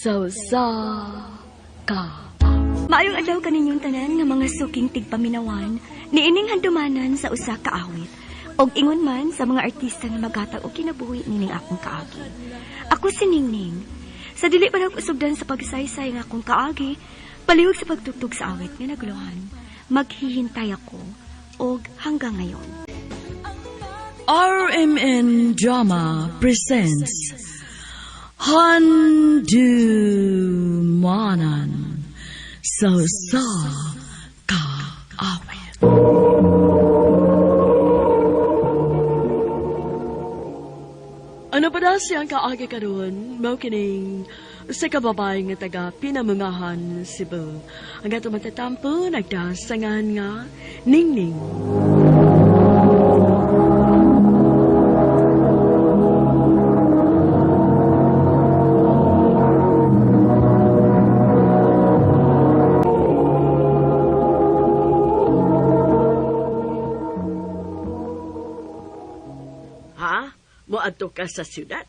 Sa usa ka Maayong adlaw kaninyong tanan nga mga suking tigpaminawan, niining handumanan sa usa ka awit. Og ingon man sa mga artista nga maghatag og kinabuhi nining akong kaagi. Ako si Ningning. Sa dili pa nag-usugdan sa pagsaysay nga akong kaagi, palihog sa pagtugtog sa awit nga naguluhan, maghihintay ako og hanggang ngayon. RMN Drama presents Handumanan sa usa ka awit. Ano pa daw siyang kaagi karon? Mao kining sa kababay nga taga Pinamungahan, Cebu. Ang ato matatampo nagdasangan nga Ningning. Ha? Moadto ka sa syudad?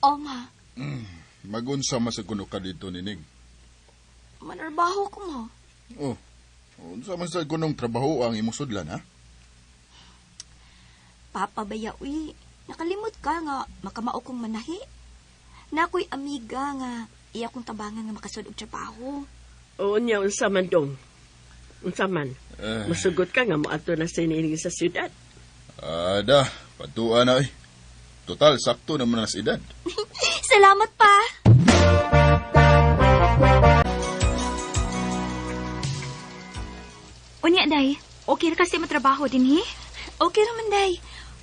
O ma, Magunsa man sa kuno ka dito, Nining. manarbaho ko mo. Oh, unsa man sa kunong trabaho ang imong sudlan, ha? Papa baya, uy, nakalimot ka nga makamao kong manahi. Na ako'y amiga nga iya kong tabangan nga makasud og trabaho. Oo niya, unsa man dong. Unsa man. Eh. Musugot ka nga moadto na si Nining sa syudad. Ada, patuan na eh. Total, sakto naman na sa edad. Salamat pa! Unya, day. Okay ra kasi matrabaho din, hi? Okay raman, day.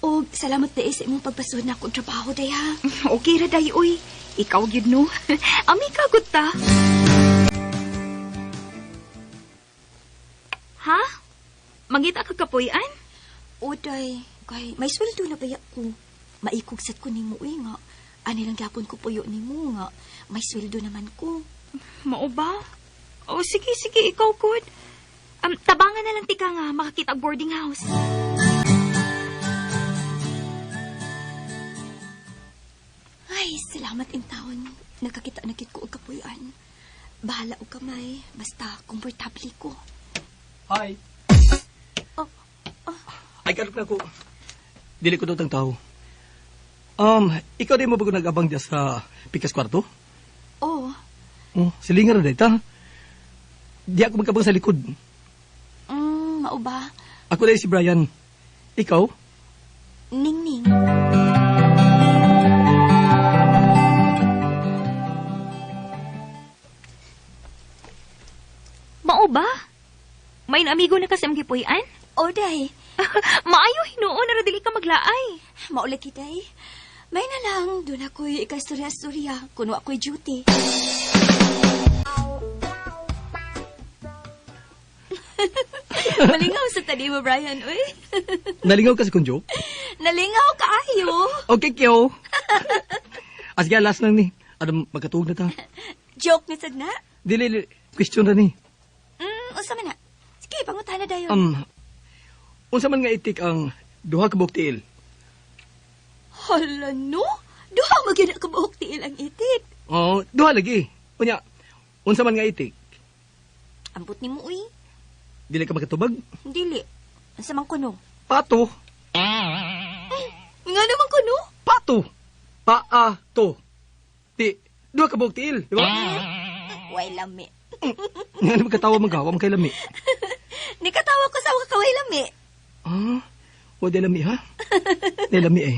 O, salamat day sa imong pagpasuod na akong trabaho, day, ha? Okay ra, day, uy. Ikaw gyud no. Ami ka gud ta. Ha? Mangita ka kapuy-an? O, day, kay may sweldo na baya ko. Maikugsat ko nimo, uy, nga. Ani lang gyapon ko puyo nimo, nga. May sweldo naman ko. Mao ba? O sige, sige, ikaw gud. Tabangan na lang tika nga makakita og boarding house. Ay, salamat in taon. Nakakita na kit ko og kapuy-an. Bahala og kamay, basta komportable ko. Hi. Oh, Ay, kalap na ko. Dili ko daw tao. Ikaw din mo bago nag-abang diya sa Pikas Kwarto? Oh, Oh, silingan na dito. Di ako magkabang sa likod. Mao ba? Ako dahil si Brian. Ikaw? Ningning. Mao ba? May amigo na kasi ang gipuy-an? O, day. Maayo hinuon na ra dili ka maglaay. Maulagi, day. May na lang, doon ako'y ikaistorya-istorya, kuno ako'y duty. Malingaw sa tali mo, Brian, uy. Nalingaw ka sa kong joke? Nalingaw ka ayo. Okay, kyo. Sige, last lang ni. Ano, magkatuog na ta. Joke ni sad na. Dili, dili, question na ni. Unsa man na? Sige, pangutana dayon. Unsa man nga itik ang duha ka buok tiil? Hala no? Duha mo gyud ka buok tiil ang itik. Oh, duha lagi. Unya, unsa man nga itik? Ambot nimo uy. Dili ka makatubag? Dili. Unsa man kuno? Pato. Nga naman kuno? Pato. Paato. Ti, duha ka buok tiil, di ba? Way lami. Nga naman katawa magawa, man kay lami. Nikatawa ko sa kaway lami. Ah, wa di lami ha? Di lami eh.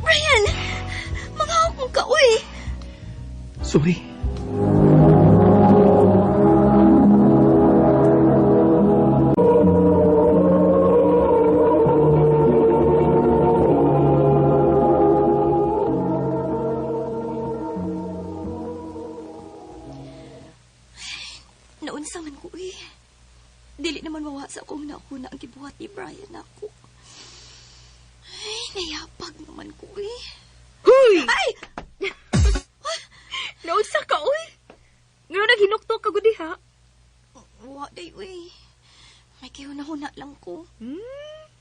Brian, mga akong ka, uy. Sorry. Naunsa man ko, uy. Dili naman mawa sa akong nauna ang gibuhat ni Brian ako. Ay, nayapag naman ko, uy. Huy! Ay! Naunsa ka, uy? Ngano naghinuktok ka gud diha? Wa, day, uy. May kihuna-huna lang ko.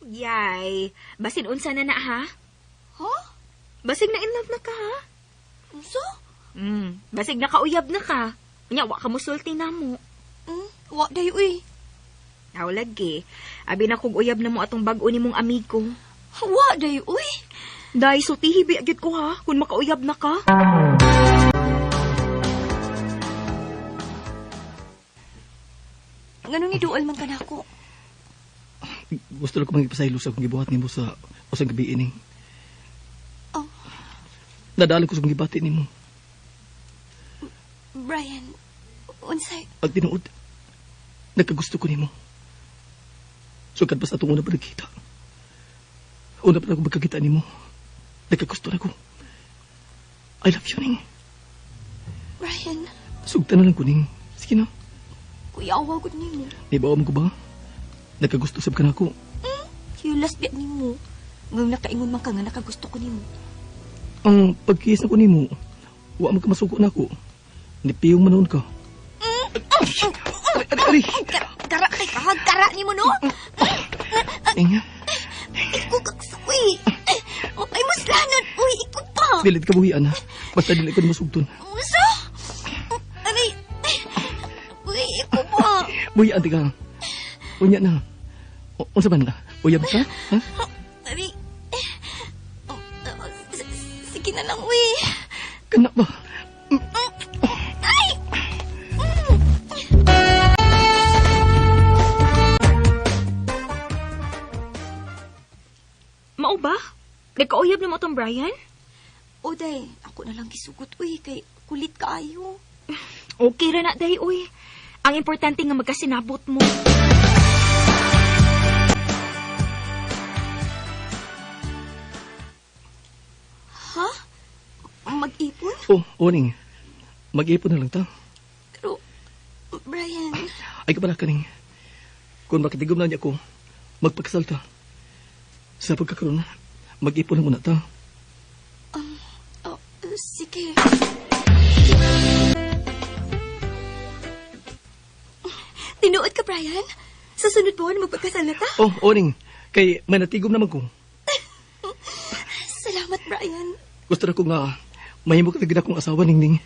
Yay. Basin unsa na na ha? Huh? Basig na in love na ka, ha? Unsa? Basig na kauyab na ka. Unya, wa ka musulti na mo. Wa day, uy. Aw, lagi. Abi na kog uyab na mo atong bag-o ni mong amigo. Wa day, uy. Day, sultihi bi agad ko ha, kung makauyab na ka. Nganong iduol man ka nako? Gusto lang ko mangipasaylo sa akong gibuhat nimo sa usang gabi ini. Oh. Nadala ko sa akong gibati nimo. Brian, unsay? Pag tinuod, nagkagusto ko nimo. Sugad pa sa atong una pa nagkita. Una pa na ako magkakita nimo. Nagkagusto na ko. I love you, Ning. Brian. Sugtan na lang ko, Ning. Sige na. Kuya, awa gud nimo. Nibawa mo ko ba? Nagkagusto sab ka na ako. Hiulas biya nimo. Ngang nakaingon man ka nga nakagusto ko nimo. Ang pagkiis na ko nimo, wa man ka masuko na ako. Nipiyong man noon ka. Ari, ari, ari. Kara kay kahag kara nimo no. Ning, Ikaw kaksuy. Ay maslanon uy, ikaw pa. Dili ka buhian ha. Basta dili ka masugton. Unsa? Aray. Uy, ikaw pa. Buhian ti ka. Unya na. Unsa man na? Uyab ka? Ha? Aray. Sige na lang, uy. Kana ba? Ay! Mao ba? Nagkauyab na mo tong Brian? O, day. Ako na lang gisugot, uy. Kay kulit kaayo. Okay ra na, day, uy. Ang importante nga magkasinabot mo. Ha? Mag-ipon? Oh, oning. Mag-ipon na lang ta. Pero, Brian... Ay, kabala ka, Ning. Kung makatigom na niya ko, magpakasal ta. Sa pagkakaroon, mag-ipon na muna ta. Oh, sige. Tinuod ka, Brian? Sa sunod buwan, magpagkasal na ta? Oh, oning. Kay may natigom naman ko. Salamat, Brian. Gusto na ko nga, mahimo ka na akong asawa, Ningning.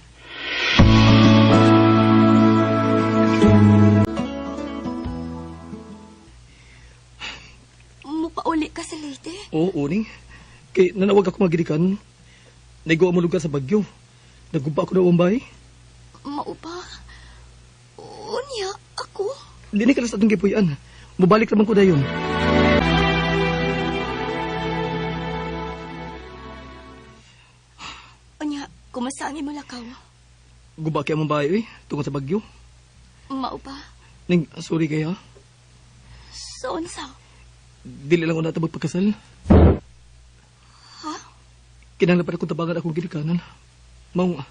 Mupauli ka sa Leyte? Oo, Oning. Kay nanawag ako magilikan. Naigo mo lugar sa Bagyo. Nagumpa ako na umbay. Maupa. Unya, ako? Dini ka na sa atong gipuy-an. Mubalik naman ko dayon. Unya, kumusta ang imong lakaw? Guba kay among bahay, tungod sa Bagyo. Maupa. Ning, sorry kaya. So, unsa? Dili lang una ta magpakasal. Ha? Kinahanglan pa akong tabangan akong ginikanan. Maong,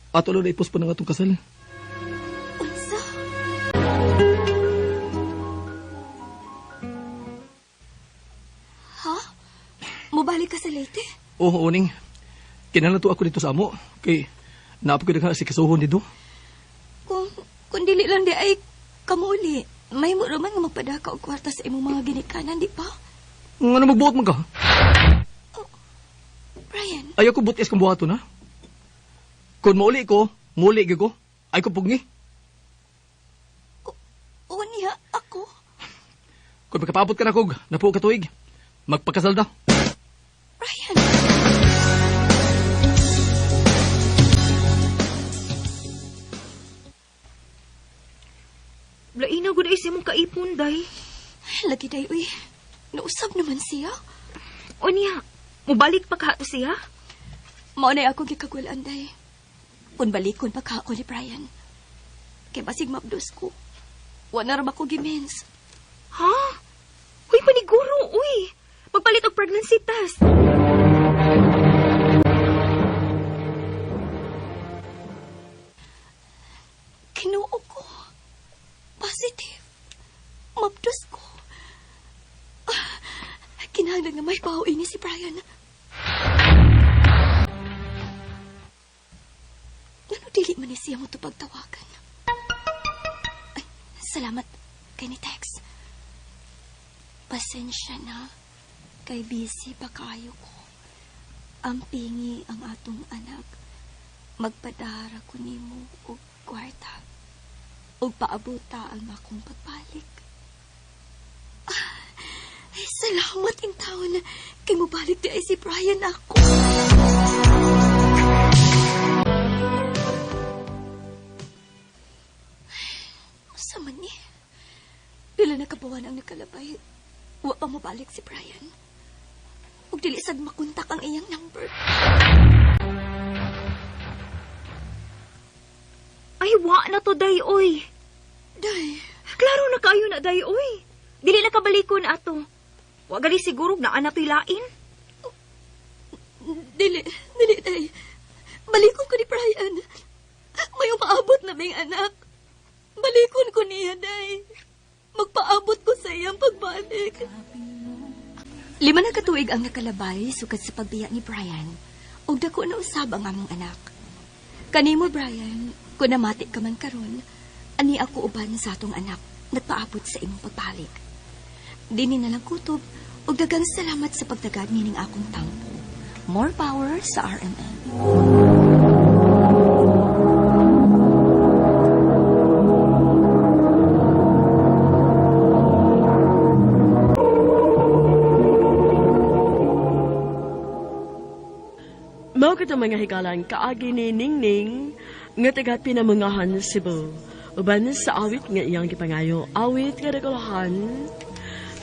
ato lang na ipos pa ng atong kasal. Unsa? Ha? Mubalik ka sa Leyte? Oo, Oning. Kinahanglan to ako dito sa amo. Kay, naapod ko na si kasuhon dito. Kung dili lang di ay kamuli, may mo raman nga magpadaka og kwarta sa imong mga ginikanan, di ba? Nga na magbuot man ka? Oh, Brian. Ayaw ko butis kong buhaton, ha? Kung mauli ko, muli gyud ko. Ay ko pugni. Unya, ako. Kung magkapabot ka na kog, napuo ka tuig. Magpakasal na. Brian. Lain na gud ay sa imong kaipon, day. Lagi, day, uy. Nausab naman siya. Unya, mubalik pa ka to siya? Mao na ako gikagulan, day. Kung balikon pa ka ako ni Brian. Kay basig mabdos ko. Wa na ra ko gimens. Ha? Uy, paniguro, uy. Magpalit og pregnancy test. Kinuo ko. Positive. Mabdos ko. Kinahanglan nga may bawo ini si Brian. Ngano dili man ni siya mo to pagtawagan? Ay, salamat kay ni text. Pasensya na. Kay busy pa kayo ko. Ampingi ang atong anak. Magpadara ko nimo og kwarta. Og paabuta ang akong pagbalik. Ay, salamat in taon kay mobalik di ay si Brian ako. Asa man ni? Pila na kabuwan ang nakalabay. Wa pa mobalik si Brian. Ug dili sad makontak ang iyang number. Ay, wa na to, day, oy. Day, Klaro na kayo na, day, oy. Dili na kabalikon ato. Wa gali siguro na anak to'y lain. dili, dili, day. Balikon ko ni Brian. May umaabot na ming anak. Balikon ko niya, day. Magpaabot ko sa iyang pagbalik. 5 na katuig ang nakalabay sukad sa pagbiya ni Brian. Ug dako na usab ang among anak. Kanimo, Brian, kung namati ka man karon, ani ako uban sa atong anak nagpaabot sa imong pagbalik. Dini na lang kutob ug daghang salamat sa pagtagad nining akong tampo. More power sa RMN. Mao kato mga higalan kaagi ni Ningning nga taga Pinamungahan, Cebu. Uban sa awit nga iyang gipangayo, awit nga naguluhan,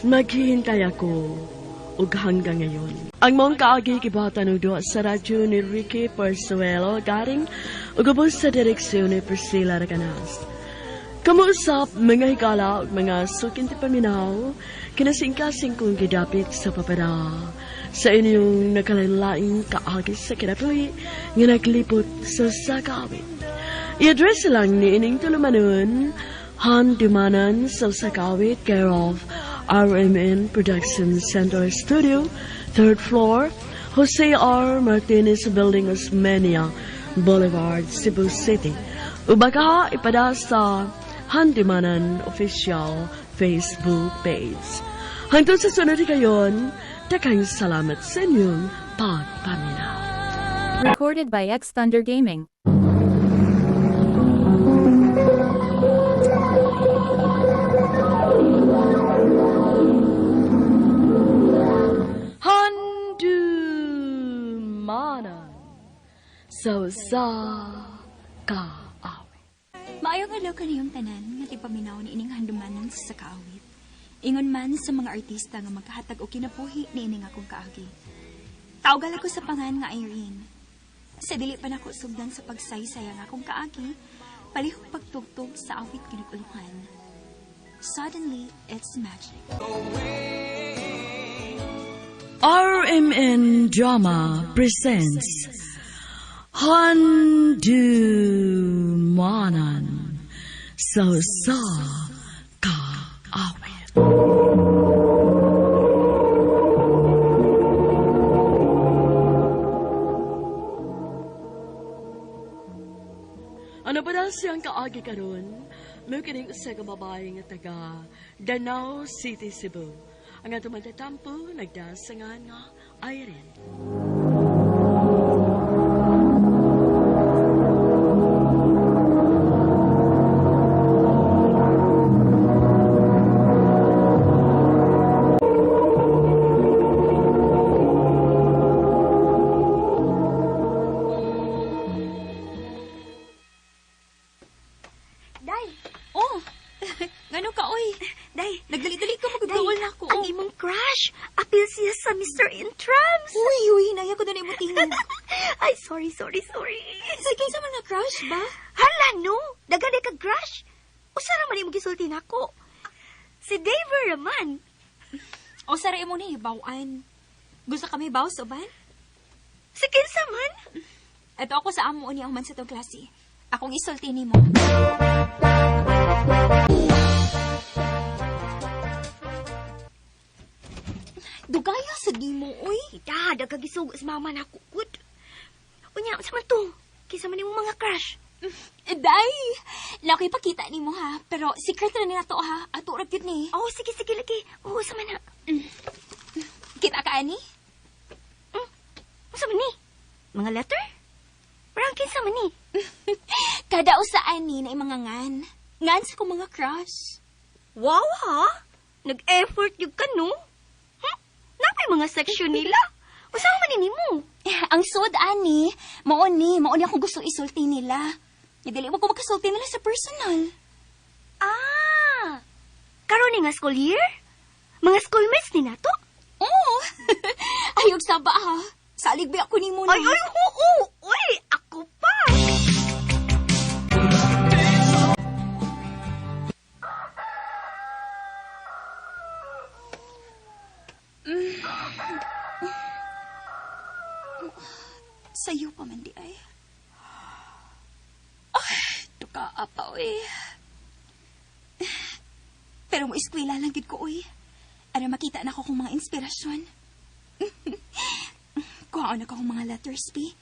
maghihintay ako ug hanggang ngayon. Ang mong kaagi gibuhatan og duha sa radyo ni Ricky Persuelo garing ug ubos sa direksyon ni Priscilla Recanas. Kamuusap mga higala ug mga sukin ti paminaw, kinasingkasing kong gidapit sa papada sa inyong nakalain kaagi sa kinabuhi nga naglipot sa sakawit. I-address lang ni ining tulumanon, Handumanan sa Sakawit, care of RMN Production Center Studio, 3rd floor, Jose R. Martinez Building, Osmeña Boulevard, Cebu City. Ubaka ipada sa Handumanan official Facebook page. Hangtod sa sunod kayon, daghang salamat sa inyong pagpaminaw. Recorded by X Thunder Gaming. Handumanan sa usa ka awit. Maayong adlaw kaniyong tanan nga tipaminaw ni ining handumanan sa kaawit. Ingon man sa mga artista nga magkahatag og kinabuhi ni ining akong kaagi. Tawgal ako sa pangan nga Irene. Sa dili pa nako sugdan sa pagsaysay ang akong kaagi, palihog pagtugtog sa awit kinaguluhan. Suddenly, it's magic. RMN Drama presents Handumanan sa usa ka awit. Ano ba daw siyang kaagi karon? May kining usa ka babae nga taga Danao City, Cebu. Ang atong matatampo nagdasangan nga Irene. Day, Oh! Ngano ka, oy? day, Nagdali-dali ka, day, magugol na ako. ang imong crush. Apil siya sa Mr. Intrams. Uy, uy, naya ko na imo tingog. Ay, sorry, sorry, sorry. Sige, sa mga crush ba? Hala, no. Daghan ka crush. Usa ra man imong gisulti nako. Si Dave raman. O sara imo ni bawan. Gusto kami baw sa uban? Si kinsa man? Ito ako sa amo ni man sa tong klase. Akong isulti nimo. Dugaya sa nimo, oy. Ita, daghan gisugo sa mama nako. Good. Unya, unsa man to? Kinsa man imong mga crush? Day, laki pakita nimo ha, pero secret ra ni nato ha. Ato ra gyud ni. Oh, sige, sige, lagi. Oo, sa man na. Kita ka ani? Unsa man ni? Mga letter? Parang kinsa man ni? Kada usaan ni na mga ngan. Ngan sa kong mga crush. Wow ha? Nag-effort yun ka, no? Napay mga section nila. Unsa man ni nimo? Ang sud ani, mao ni akong gusto isulti nila. Dili mo ko makasulti nila sa personal. Ah! Karon ni nga school year? Mga schoolmates ni nato? Oo. Ay, og saba ha. Salig ba ako nimo na? Ay, ay, oo! Uy, ako pa! Sayo pa man di ay. Ay, tuka pa, uy. Pero mo eskwela lang gid ko, uy. Ano makita na ako kong mga inspirasyon. Kuhaan na ko akong mga letters, pi.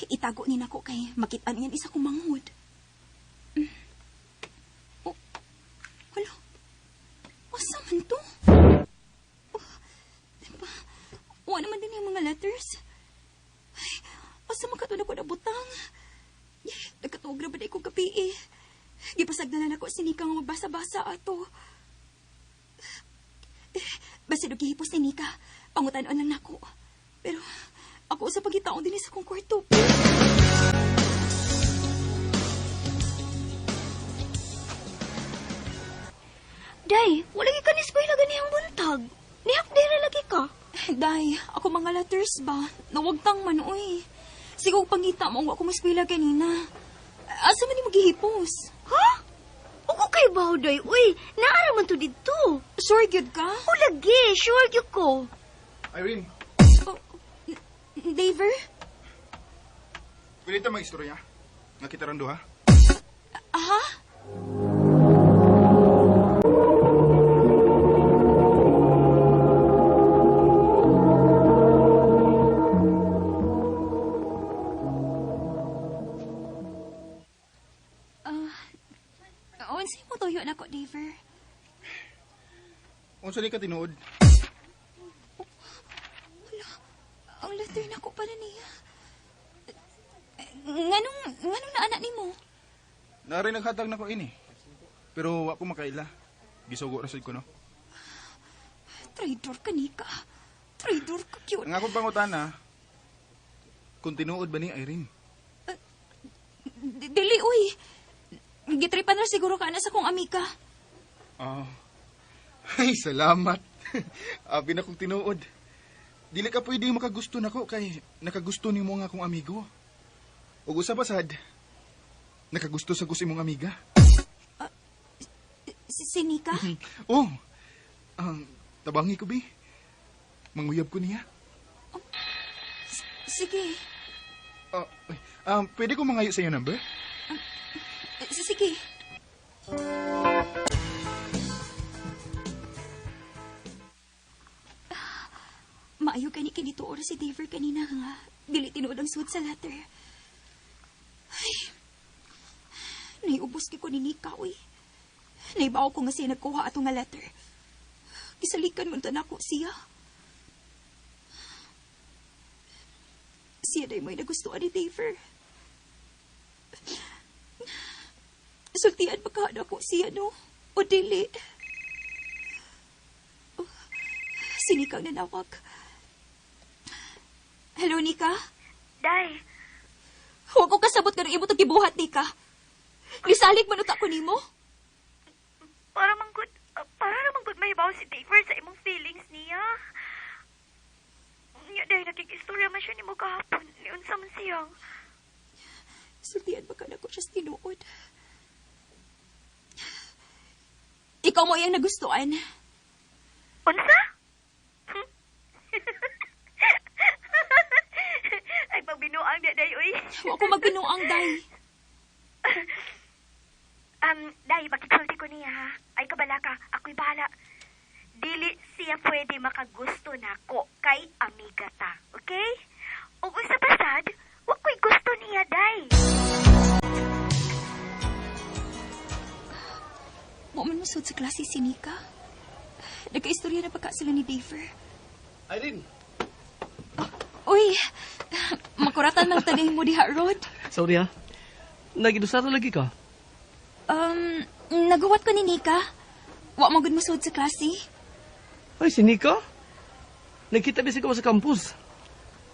Itago ni nako kay makita niyan isa kong manghud. Oh, wala. Asa man to? Oh, diba? Wala naman din yung mga letters. Ay, asa man kato na ko nabutang? Nagkatuog na ba na ikong gabi eh. Gipasagdalan ako si Nika nga magbasa-basa ato. Basta nagihipos ni Nika, pangutanon lang nako. Pero ako sa pagitaon din sa kong kwarto. Day, wala ka ni eskwela ganihang buntag. Nihapdera lagi ka. Day, ako mga letters ba? Nawagtang man, uy. Siguro pangita mo, ako maskwela ganina. Asa man ni maghihipos? Ha? Uko kay baw, day. Uy, naara man to didto. Sure gyud ka? O lagi, sure gyud ko. Irene, Oh, Daver? pwede ta mag-istorya? Nakita ron duha? Aha? Unsay mo tuyo nako, Daver? Unsa ni ka tinuod? Wala. Ang letter nako para niya. Nganong naana nimo? Nari naghatag nako ini. Pero wa ko makaila. Gisugo ra sad ko no. Traidor ka, Nika. Traidor ka, cute. Ang akong pangutana, kung tinuod ba ni Irene? Dili, uy. Gitripan na siguro ka na sa kong amika. Oh. Ay, salamat. Abi na kong tinuod. Dili ka pwede makagusto nako kay nakagusto nimo nga akong amigo. Ug usa pa sad, nakagusto sa gusto imong amiga. Si Nika? Oh. Tabangi ko bi. Manguyab ko niya. Oh, sige. Pwede ko mangayo sa iyo number? Sige. Maayo kani kinito oras si Daver kanina nga. Dili tinuod ang suod sa letter. Ay, naiubos ko ni Nika, uy. Naibaw ko nga siya nagkuha ato nga letter. Gisalikan man ta nako siya. Siya day mo'y nagustuhan ni Daver. Sultian pa ka na ko siya, no? O dili. Oh, si Nika ang nanawag. Hello, Nika? Day. Huwag ko kasabot ka ng imo gibuhat, Nika. Nisalig man uta ko nimo. Para naman gud mahibaw si Daver sa imong feelings niya. Nya, day, nakikistorya man siya nimo kahapon. Niunsa man siya. Sultian ba ka na ko siya sa tinuod? Ikaw mo iyang nagustuhan. Unsa? Ay, pagbinuang di, day, uy. Huwag ko magbinuang, day. Day, makigsulti ko niya, ha? Ay, kabala ka. Ako'y bahala. Dili siya pwede makagusto nako kay amiga ta. Okay? Ug usa pa sad, wa ko'y gusto niya, day. Wa man mosud sa klase si Nika. Nagkaistorya na pagka sila ni Daver. Irene! Uy, makuratan man tagay mo diha, Rod. Sorry ha. Nagidusara lagi ka. Naguwat ko ni Nika. Wa mo gud mosuod sa klase. Ay, si Nika? Nagkita bisag ko sa campus.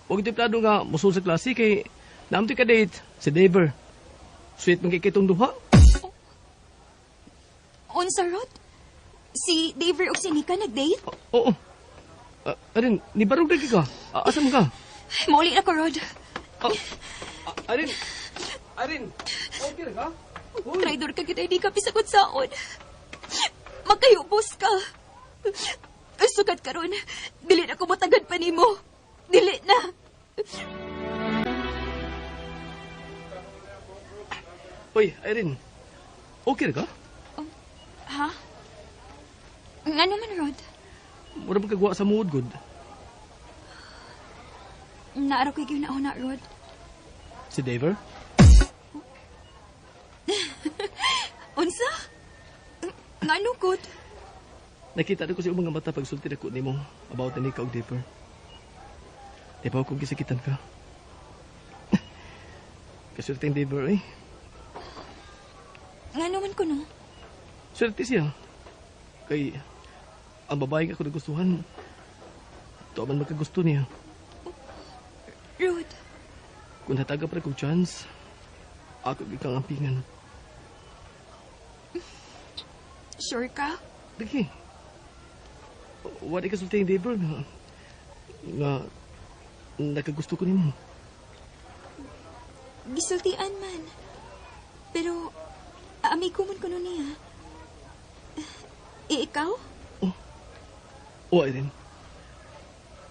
Huwag ito plano nga musul sa klase kay naamtoy ka date, si Dever. Sweet man kay kitong duha. Unsa, Rod? Si Daver ug si Nika nag-date? Oo. Arin, ni barog lagi ka. Asa man ka? Mauli na ko, Rod. Arin, Arin, okay ra ka? Uy. Traidor ka kita, hindi ka pisakot saon. Magkayubos ka. Sukat karon, dili na ko motagad pa nimo. Dili na. Uy, Irene, okay ra ka? Ha? Ngano man, Rod? Mura ba kagwa sa mood, good? Naaraw ko'y ginauna, Rod. Si Daver? Unsa? Ngano, good? Nakita na ko sa iyong mga mata pagsulti na ko nimo about ni ka og Daver. Di ba kung gisakitan ka? Kaswerte ang Daver, eh. Ngano man ko, no? Swerte siya. Kay, ang babae nga ako nagustuhan, tuwa man magkagusto niya. Rod, Kung hataga pa kong chance, ako ikang ampingan. Sure ka? Lagi. Wala ka sulti ang Daver nga, nga nakagusto ko nimo. Gisultian man. Pero, amigo man ko nun niya. E, ikaw? Oh. Oh, Irene.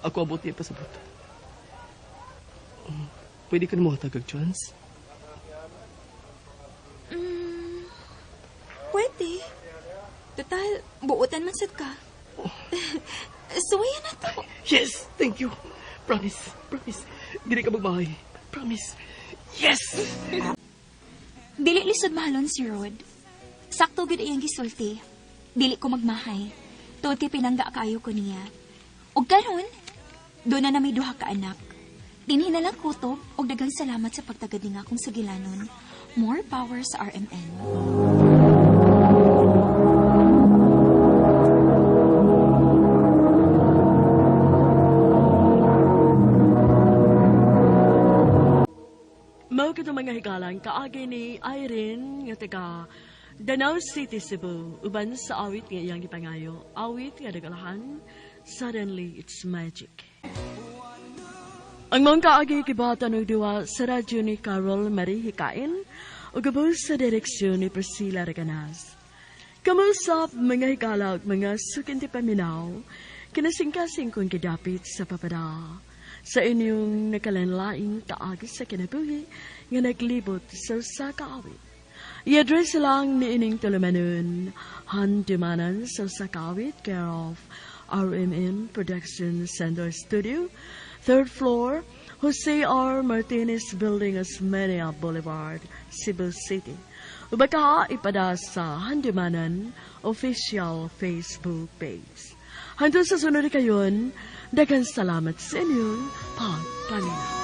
Ako abot niya pasabot. Pwede ka na mo hatagag chance? Pwede. Total, buotan man sad ka. Oh. Suwayan na to. Yes! Thank you. Promise. Promise. Dili ka magmahay. Promise. Yes! Dili lisod mahalon si Rod. Sakto gid iyang gisulti. Dili ko magmahay. Tuod kay pinangga kaayo ko niya. Og karon, doon na may duha ka anak. Dinhi na lang kutob og daghang salamat sa pagtagad ni nga akong sugilanon. More power sa RMN. Mao kadto mga higalang kaagi ni Irene nga taga Danao City, Cebu, uban sa awit nga iyang gipangayo. Awit nga nagalahan, Suddenly It's Magic. Ang mga kaagi gibatan og duwa sa radyo ni Carol Marie Hikain ug gabaw sa direksyon ni Priscilla Reganas. Kamusap mga higala ug mga sukinti paminaw, kinasingkasing kong gidapit sa papada. Sa inyong nakalanlaing kaagi sa kinabuhi nga naglibot sa usa ka awit. I-address lang ni ining tulumanon, Handumanan sa usa ka awit, care of RMN Production Center Studio, 3rd floor, Jose R. Martinez Building, Osmeña Boulevard, Cebu City. Ubaka ipada sa Handumanan official Facebook page. Hangtod sa sunod kayon, daghang salamat sa inyong pagpaminaw.